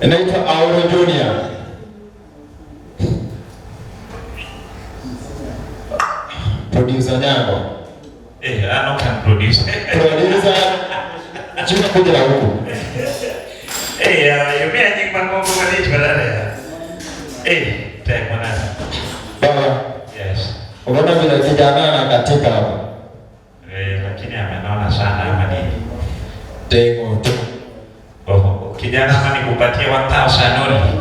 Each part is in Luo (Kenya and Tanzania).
Inaitwa Auro Junior. Producer Nyango. Eh, ano kan produce. Producer Junior kuja na huku. Eh, ya, yumi anying mang'ongo malich badala ya. Eh, tek manade. Baba, Yes. unaona vile kijana anakatika hapa. Eh, lakini amenona sana ama nini? Tengo tu. Oh, kijana ama nikupatie 1000 only.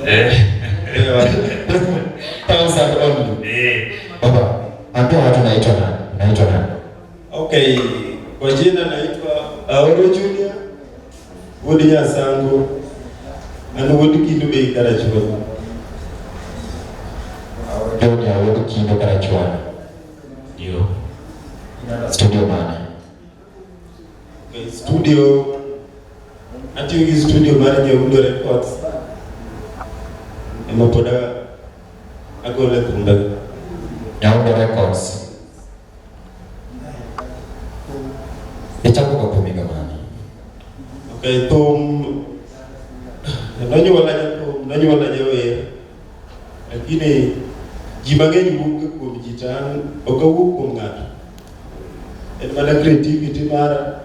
Eh. Thousand only. Eh. Baba, ambia watu naitwa nani? Naitwa nani? Okay, kwa jina naitwa Auro Junior wuod Nyasango, an wuod Kindu Bay Karachuonyo. Auro Junior wuod Kindu Karachuonyo. Ndio. Studio mane? Okay, studio atiyo gi studio mar Nyaundo Records ema pod agole thumbe. Nyaundo Records. Ichako go thum higa mane? Okay, thum nonyuola jathum, nonyuola jawer, lakini ji mang'eny wuok ga kuom ji to an ok awuok kuom ng'ato. En mana creativity mara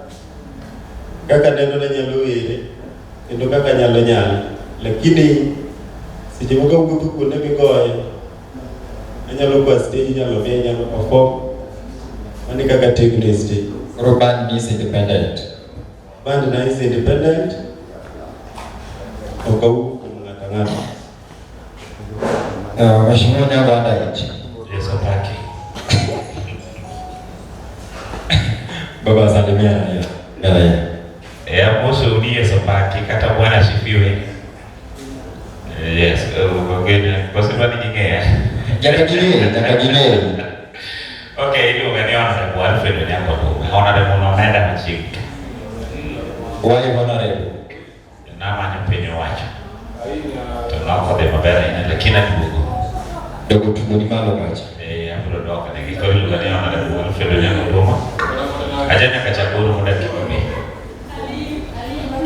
kaka neno ni anyalo were kendo kaka anyalo nyale. Lakini seche moko awuotho kuonde migoye, anyalo kwa stage, inyalo miya, anyalo perform. Mano e kaka ategno e stage. Koro band is independent. Band na is independent. Ok awuok kuom ng'ato ang'ata. Mheshimiwa Nyango underage. Yesu opaki. Baba salimia raia. Raia. Eh, amoso ni Yesu opaki kata Bwana asifiwe. Yes, ogene koso dwa ni ging'eya. Nyaka ging'e, nyaka ging'e. Okay, iluonga ni Honorable Alfred Onyango Oduma. Honorable nomeda machiegni. Why honorable? Namanyo piny owacho. To nokodhi maber ahinya, lakini aduogo. Dogo tugo ni malo kacha. Eh, abiro dok negi. Koro iluonga ni Honorable Alfred Onyango Oduma. Aja nyaka chakuru modak Kikundi.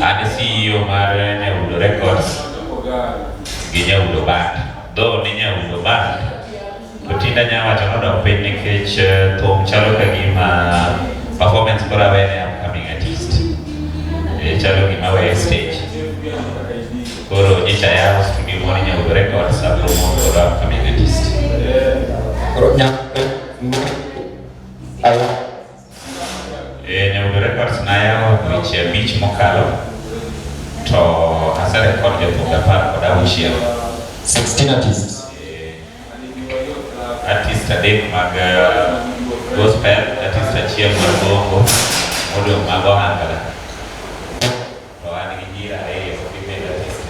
An CEO mar Nyaudo Records gi Nyaudo Band. Though ni Nyaudo Band, to tinde anya wacho nodok piny nikech thum chalo ka gima performance koro awene upcoming artist. Eh, chalo gima aweye stage. Koro nyocha ayawo studio moro Nyaudo Records, a promote koro upcoming artist. Koro nya ayo. Eh, Nyaudo Records nayawo dweche 5 mokalo to aserekod jothumbe 16. 16 artists. Eh, artist adek mag gospel, artist achiel mar bongo, modong' mag ohangla. To an gi nyiri ariyo, female artist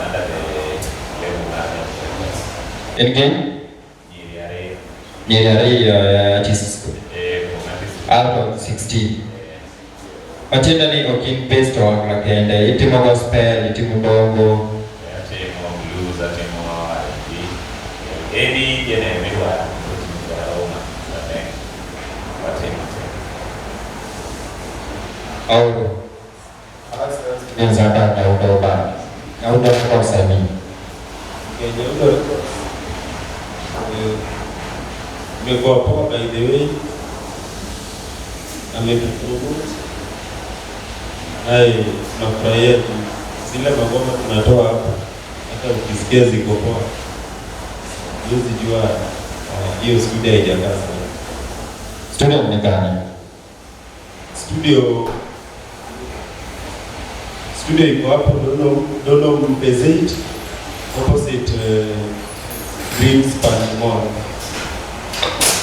under the label mar Nyaudo Records. En gi? Nyiri ariyo. Nyiri ariyo artists. Eh, kuom artist. Out of 16. Matiende ni ok in based ohangla kende, itimo gospel, itimo bongo. Atimo blues, atimo R&B. Any genre midwaro, midwaro watimo te. Auro. Experience under Nyaudo Band. Nyaudo Records, I mean. Okay, Nyaudo Records. Eh, imekuwa poa by the way. Ametupromote. Naye tunafurahia tu zile magoma tunatoa hapa, hata ukisikia ziko poa, huwezi jua hiyo studio haijakaa sana. Studio ni gani? Studio iko hapo Dono Mpezeit opposite Greenspan Mall.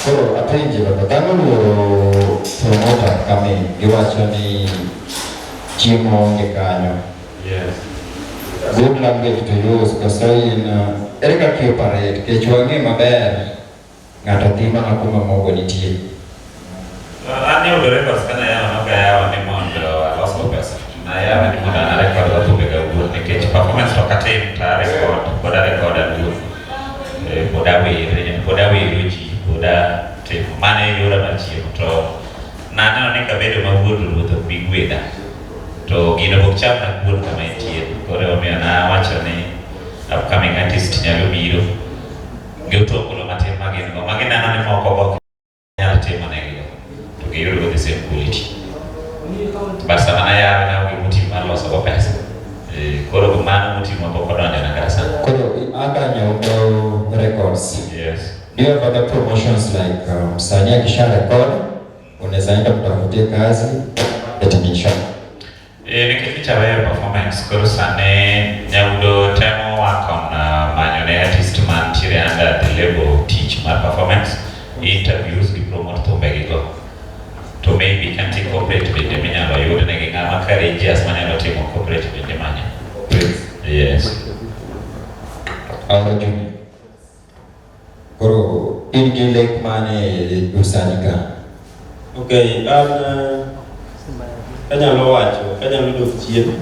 Koro apenje baba, dhano oluoro promoter kami giwacho ni chiemo onge kanyo. Yes. Good language to use koso in ere kaka i operate nikech wang'e maber ng'ato dhi mana kuma mogo nitie. An Nyaudo Records kana yawo nok ayawo ni mondo alos go pesa. Nayawe ni mondo an arekod go thumbe ga awuon nikech performance to ok atim to arekod, pod arekod an awuon. Eh, pod awer, pod awero ji, pod atimo. Mano e yora mar chiemo to naneno ni kabedo mawuor to ruoth ok bi gwedha. To gino pok cham na kuon kama entie. Koro omiyo nawacho ni upcoming artist nyalo biro gi otonglo matin ma gin go ma gineno ni moko ok nyal timo negi go to giyud go the same quality. But sama nayawe ne onge motive mar loso go pesa. Koro mano motive ma pok odonjona kata sani. Koro aka Nyaudo Records. Yes. Do you have other promotions like msanii akisha record unaweza enda mtafutie kazi etimisha? Nikech ichaweyo performance koro sani Nyaudo temo work on manyo ne artist mantiere under the label tich mar performance, interviews gi promote thumbegi go. To maybe ka nitie corporate bende minyalo yud negi ng'ama courageous manyalo timo corporate bende manyo. Yes. Aoro Junior. Koro in gi lek mane usani ka? Okay, an anyalo wacho, anyalo dok chien.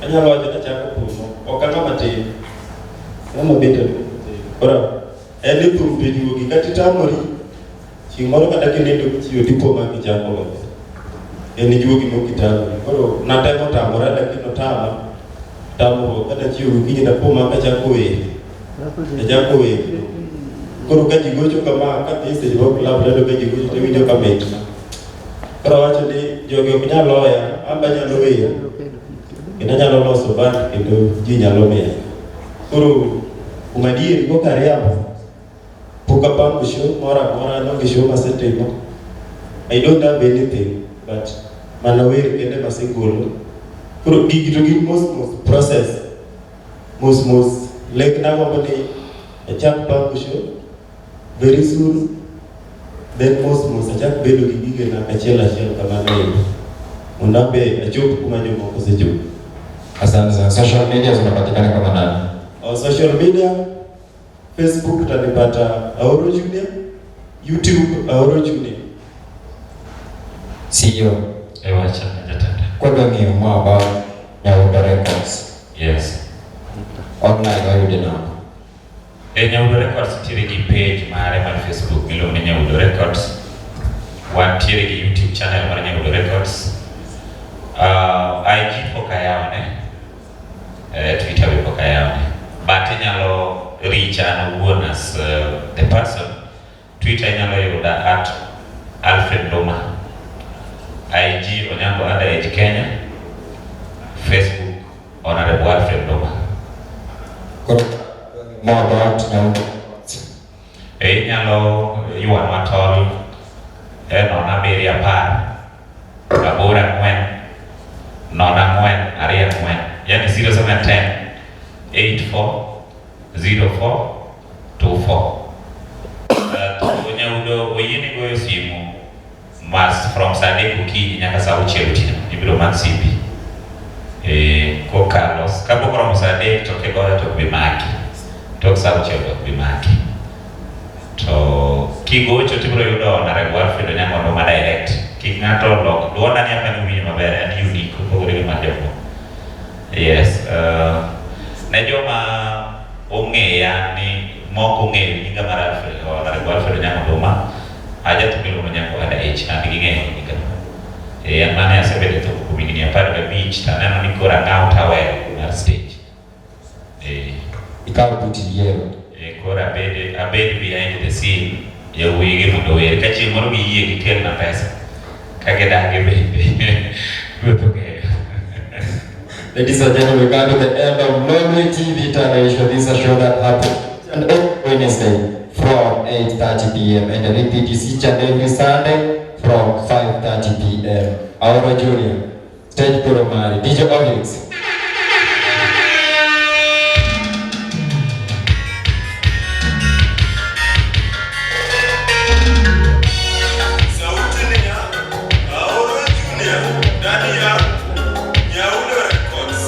Anyalo wacho ni achako thum, ok ang'ama tin. Ng'ama bet aduong' matin. Koro en ni thum to juogi kata itamori, chieng' moro kata kinindo kichiew tipo ma kichako godo. En juogi mok itamori. Koro natemo tamora lakini otama. Tamruok kata chiew gokinyi tapo ma kachako wer. Achako wer. Koro ka ji gocho kama, kadhi e seche moko club taneno ka ji gocho tawinjo ka mitna. Koro awacho ni jogi ok nyal loya, an be anyalo wer. Kendo anyalo loso band kendo ji nyalo miel. Koro kuom adieri koka ariambo, pok apango show moro amora, onge show masetimo. I don't have anything, but mana wer kende masegolo. Koro gigi to gin mos mos process. Mos mos lek nagombo ni achak pango show very soon, then mos mos achak bedo gi gigena achiel achiel kamano endo. Mondo an be achop kuma jomoko osechopo. Asante sana. Social media zinapatikana kama nani? On social media, Facebook utanipata Aoro Junior, YouTube Aoro Junior. CEO. Wacha jatenda. Kwadwa ng'eyo more about Nyaudo Records. Yes. Online wayude nang'o? Nyaudo Records nitiere gi page mare mar Facebook miluongo ni Nyaudo Records. Wantiere gi YouTube channel mar Nyaudo Records. IG pok ayawone. Twitter be pok ayawone. But inyalo reach an owuon as the person. Twitter inyalo yuda at Alfred Nduma. IG Onyango Underage Kenya. Facebook Honorable Alfred Nduma. Koro more about Nyaudo. Inyalo ywanwa tol e 0 7 10 8 4 0 4 2 4, yani 0710 84 04 24. To Nyaudo oyieni goyo simu mas from saa 3 okinyi nyaka saa 6 otieno ibiro mak simbi. Kokalo kapok oromo saa 3 to kigoyo to ok bi maki, tok saa 6 to ok bi maki. To kigocho tibiro yudo Honorable Alfred Onyango Nduma direct. Kik ng'ato lok duonda ni apa ni winjo maber, en unique, opogore gi mar jomoko. Yes, ne joma ong'eya ni moko ong'eyo nyinga mar Alfred, Honorable Alfred Onyango Nduma, ajathum miluongo ni Onyango Underage and ging'eyo nyinga. An mane asebedo e thum kuom higni 15 to aneno ni koro ang'aw tawel mar stage. Ikawo buti yiero. Koro abed behind the scene, yawuoyi gi mondo ower. Ka chieng' moro giyie gikelna pesa, ka gidagi bende ruoth ong'eyo. Ladies and gentlemen, we come to the end of Lolwe TV Television. This is a show that happens on every Wednesday from 8:30 p.m. and the repeat is each and every Sunday from 5:30 p.m. Aoro Junior, Stage Kurumari, DJ Onyx. Sauti ni ya Aoro Junior ndani ya Nyaudo Records.